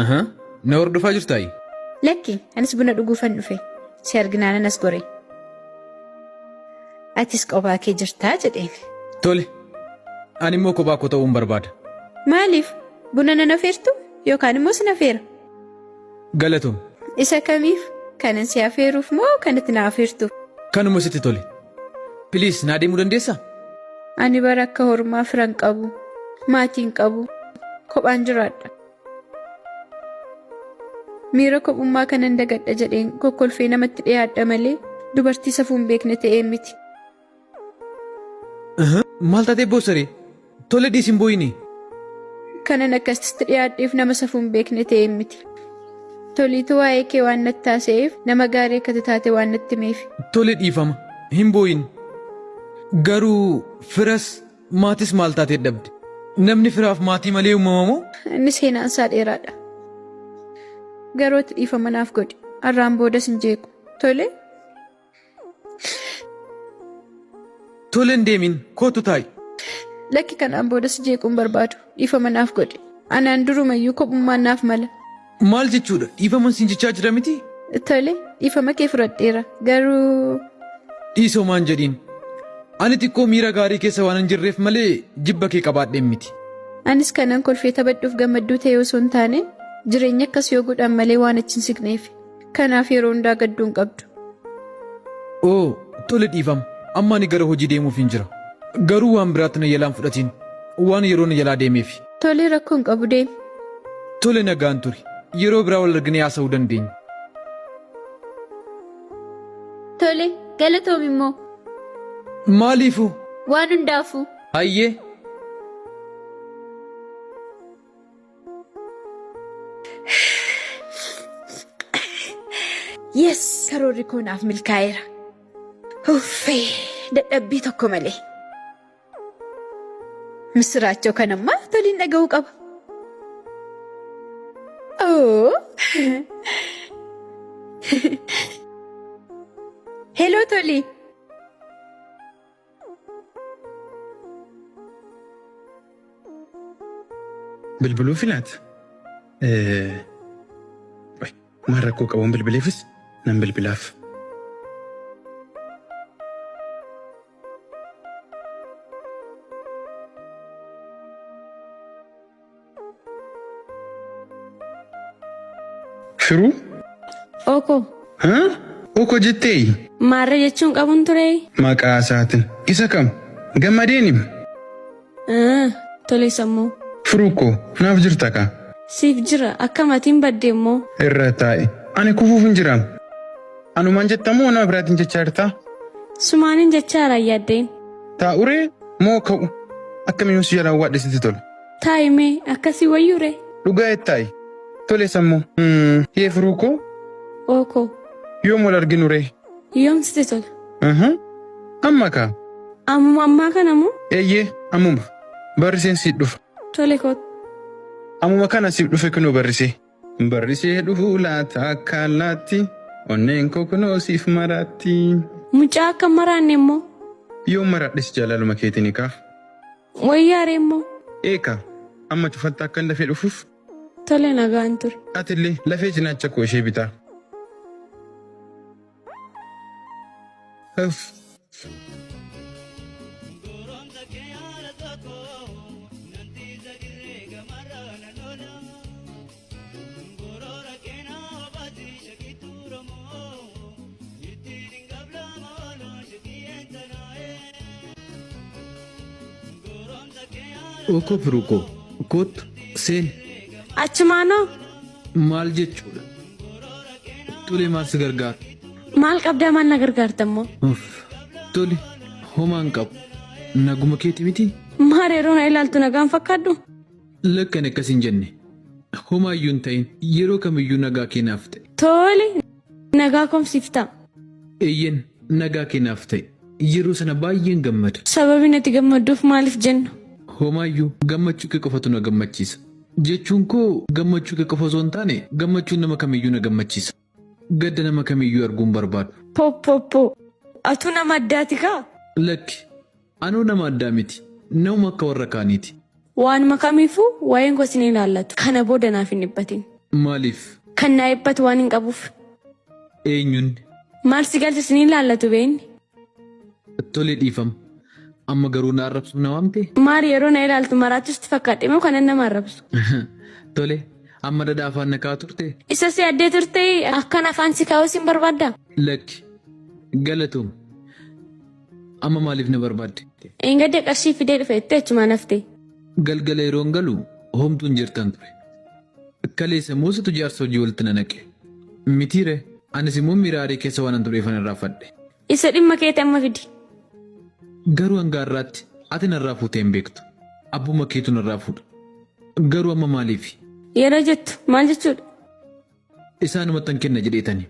Aha. Na hordofaa jirtaayi? Lakki, anis buna dhuguufan dhufe. Si arginaanan as gore. Atis qophaa kee jirtaa jedheen. Tole. Ani immoo kophaa koo ta'uun barbaada. Maaliif? Buna nan afeertu? Yookaan immoo sin afeera? Galatoom. Isa kamiif? Kanan si afeeruuf moo kan ati na afeertuuf? Kanuma sitti tole. Piliis naa deemuu dandeessaa? Ani bara akka hormaa fira hin qabu. Maatii hin qabu. Kophaan jiraadha. Miira kophummaa kanan dagadha jedheen kokkolfee namatti dhiyaadha malee dubartii safuu hin beekne ta'een miti. Maal taatee boossaree? Tole dhiisi hin boo'ini. Kanan akkasitti dhiyaadheef nama safuu hin beekne ta'een miti. Toliitu waa'ee kee waan natti haasa'eef nama gaarii akka taate waan natti himeef. Tole dhiifama. Hin boo'in. Garuu firas maatis maal taatee dhabde? Namni firaaf maatii malee uumama moo? Inni seenaan isaa dheeraadha. Garuu ati dhiifama naaf godhi. Har'aan boodas hin jeequ. Tole? Tole hin deemin. Kootu taa'i. Lakki kanaan booda si jeequu hin barbaadu. Dhiifama naaf godhi. Anaan durumayyuu kophummaan naaf mala. Maal jechuudha? Dhiifaman siin jechaa jira miti? Tole, dhiifama kee fudhadheera. Garuu Dhiisi homaa hin jedhiin. Ani xiqqoo miira gaarii keessa waan hin jirreef malee jibba kee qabaadheen miti. Anis kanan kolfee taphadhuuf gammadduu ta'ee osoo hin taane jireenya akkas yoo godhan malee waan achi hin siqneefi. Kanaaf yeroo hundaa gadduu hin qabdu. Oo, tole dhiifama. Amma ani gara hojii deemuufin jira. Garuu waan biraatti na jalaa hin fudhatiin. Waan yeroo na jalaa deemeefi. Tole rakkoo hin qabu deemi. Tole nagaan turi. Yeroo biraa wal arginee haasa'uu dandeenya. Tole, galatoomi immoo. Maaliifuu? Waan hundaafuu. Hayyee. Yes, karoorri koo naaf milkaa'eera. Uffee, dadhabbii tokko malee. Misiraachoo kan ammaa toliin dhaga'uu qaba. Oo. Heloo Tolii. Bilbiluu filaata? Maal rakkoo qabuun bilbileefis nan bilbilaaf. Firuu? Oko. Haa? Oko jettee? Maarree jechuun qabun turee? Maqaa isaatiin. Isa kam? Gammadeen him. Ah, tole sammuu. Firuu koo, naaf jirta kaa? Siif jira, akkam atiin badde immoo? Irra taa'i. Ani kufuuf hin jiraam. Anumaan jetta moo nama biraatiin jechaa jirta? Sumaanin jechaara hin yaadda'in. Taa'uree moo ka'u? Akkamiin si jalaa waadhe sitti tola? Taa'i mee akkasii wayyuu ree? Dhugaa jettaayi? Tole sammuu. Yee firuu koo? Oo koo. Yoom wal arginu ree? Yoom sitti tola? Amma kaa. Ammuma ammaa kana moo? Eeyyee ammuma. Barriseen siif dhufa. Tole kootu. Ammuma kana siif dhufe kunoo barrisee. Barrisee dhufuu laata akka allaatti onneen koo kunoo siif maraatti. Mucaa akka hin maraanne immoo. Yoon maradhes jaalaluma keetini kaa. Wayyaa ree immoo. Ee kaa amma cufatta akkan dafee dhufuuf. Tole nagaan turi. Atillee lafee cinaacha koo ishee bitaa. Uff. Ookoo firuu koo koottu seeni. Achumaanoo. Maal jechuudha? Tole maal si gargaara? Maal qabdaa maal na gargaarta immoo? Uff, Tole homaa hin qabu. Naguma keeti miti? Maal yeroo na ilaaltu nagaan fakkaadhu? Lakki ani akkas hin jenne. Homaayyuu hin ta'in yeroo kamiyyuu nagaa kee naaf ta'i. Tole nagaa koon siif ta'a. Eeyyen nagaa kee naaf ta'i. Yeroo sana baay'een gammada. Sababiin ati gammadduuf maaliif jenna? Homaayyuu gammachuu kee qofatu na gammachiisa. Jechuun koo gammachuu kee qofa osoo hin taane gammachuun nama kamiyyuu na gammachiisa. Gadda nama kamiyyuu arguu hin barbaadu. Popopo atuu nama addaati kaa? Lakki anoo nama addaa miti. Namuma akka warra kaaniiti. Waanuma kamiifuu waa'een koo sin ilaallatu. Kana booda naaf hin dhiphatin. Maaliif? Kan naa eebbatu waan hin qabuuf. Eenyuun? Maal si galcha isin ilaallatu beenni? Tole dhiifama. Amma garuu na arrabsuuf na waamte? Maari yeroo na ilaaltu maraachus ti fakkaadhe moo kanan nama arrabsu? Tole amma dhadhaa afaan na kaa'aa turte? Isa si addee turte akkan afaan si kaa'uu sin barbaaddaa? Lakki. Galatoom. Amma maaliif na barbaadde? Eengadda qarshii fidee dhufe jettee achumaan hafte. Galgala yeroon galu homtuu hin jirtan ture. Kaleessa immoo situ jaarsa hojii walitti na naqe. Mitiire anis immoo miira aarii keessa waanan tureefan irraanfadhe. Isa dhimma keeti amma fidi. Garuu hanga har'aatti ati narraa fuutee hin beektu. Abbuma keetu narraa fuudha. Garuu amma maaliifi? Yeroo jettu maal jechuudha? Isaanumattan kenna jedheetani.